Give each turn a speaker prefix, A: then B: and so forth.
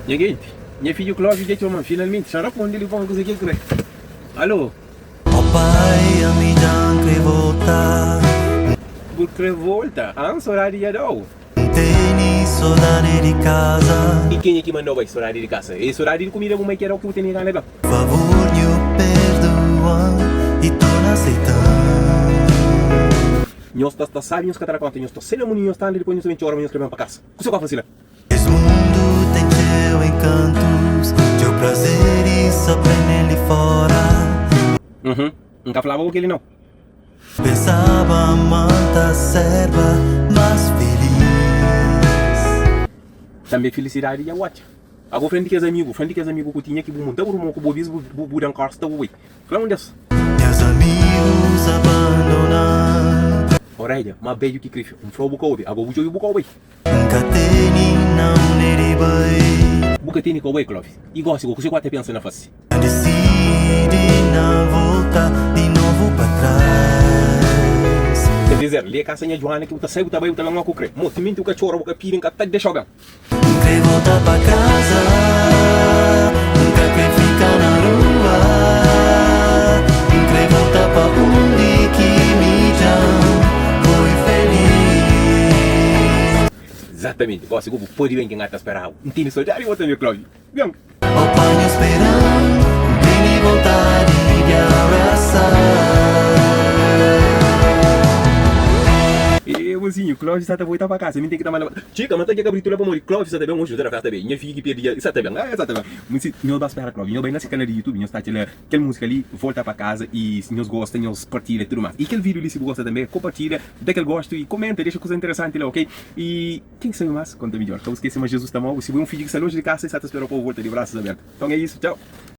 A: Nha genti, nha fidju Clóvis dja txoma-m finalmenti. Xa raponde li pa un kuza ki el kre. Alô?
B: Ó pai, ami dja N kre volta.
A: Bu kre volta? An, sodadi dja da-u.
B: N tene sodadi di kaza.
A: I kenha ki manda-u bai sodadi di kasa? E sodadi di kumida bu mai ki da-u ki bu tene gana ben.
B: Favor nhu perdoa-m i torna aseita-m.
A: Nhos ta sta sabi, nhos ka ta da konta. Nhos ta sai na mundu, nhos ta anda, dipôs nhos ta ben txora ma nhos kre ben pa kasa. Kuse ku a fasi la?
B: Es mundu ten txeu enkantus, txeu prazeris sa prende li fora.
A: Uhum, N ka flaba bo kel-li nau.
B: Pensaba ma N ta serba más feliz.
A: Tanbe filisidadi dja bu atxa. Abo frenti kes amigu, frenti kes amigu ku tinha ki bu munta bu rumon ku bu bis bu bu dan korsta bu bai. Fla un des.
B: Nhas amigus abandona-m.
A: Oredja, ma bedju ki krifi. N fla-u bu ka obi, abo bu djobi bu ka obi.
B: N ka teni na undi di bai.
A: Bu ka teni ka bai, Clovis. I gosi go, kuse ku ata pensa na fasi?
B: N disidi na volta di novu pa tras.
A: Ker dizer, li é kasa nha Juana ki bu ta sai bu ta bai bu ta ben oku kre. Mo, timenti bu ka txora bu ka pidi, N ka ta dexau ben.
B: N kre volta pa kaza, N ka kre fika na rua. N kre volta pa undi ki mi dja N foi feliz.
A: Exatamente, gosi ku bu pode ben ki N ata sperabu. N tene sodadi bo tanbe, Clovis. Ben.
B: Ó pai nha speran, N tene vontadi di abrasa.
A: Ê, mozinhu, Clovis sa ta volta pa kasa, mi ten ki ta manda. Txika, ma ta dja kabritu la pamodi Clovis sa ta ben oji, nu ta da festa ben. Nha fidju ki perdi dja sa ta ben, ah, sa ta ben. Mi si nhos ba spera Clovis, nhos bai na se kanal di YouTube, nhos ta atxa la kel múzika li, Volta pa Casa, i si nhos gosta, nhos partilha i tudu más. I kel vídiu li si bu gosta tanbe, kopartilha, da kel gostu i komenta, dexa kuza interesanti la, ok? I ken ki sabe más, konta midjor. Ka bu skese ma Jezus ta ama-u, si bu é un fidju ki sta lonji di kasa, el sa ta spera-u pa bu volta di brasus abertu. Nton é isu, txau!